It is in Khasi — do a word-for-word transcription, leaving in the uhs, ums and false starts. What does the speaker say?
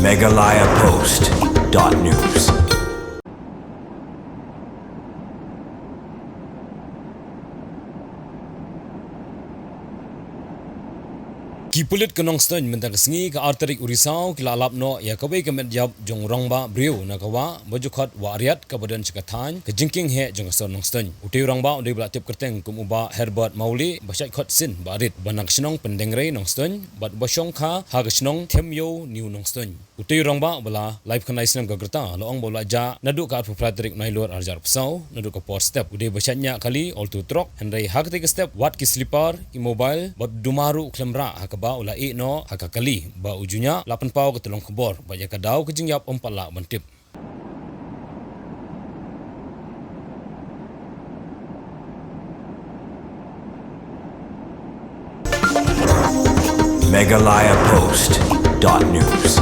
Meghalaya Post dot news. Ki pulit ka Nongstoiñ mynta ka sngi ka ar tarik u Risaw ki la lap noh ïa kawei ka met ïap jong u rangbah briew na ka wah ba ju khot Wah Riat kaba don sha ka thaiñ ka jingkieng heh jong ka sor Nongstoiñ. Utei u rangbah u dei ba la tip kyrteng kum u Bah Herbert Mawlieh ba shait khot Sin Bah Rit ba na ka shnong Pyndengrei Nongstoiñ bad ba shong kha ha ka shnong Themïew New Nongstoiñ. Utei u rangbah ba la laiphew khyndai snem ka rta la ong ba u la jah naduh ka arphew phra tarik Nailur arhajar arphew saw naduh ka por step. U dei ba shait ñiah kali alto trok, hynrei ha katei ka step wat ki slipar, ki mobile bad u duma ruh u khlem rah ha kaba u la ïeh noh ha ka kali. Ba u ju ñiah la pynpaw ka tyllong khubor bad ïa ka daw ka jingïap ym pat lah ban tip. Meghalaya Post dot news.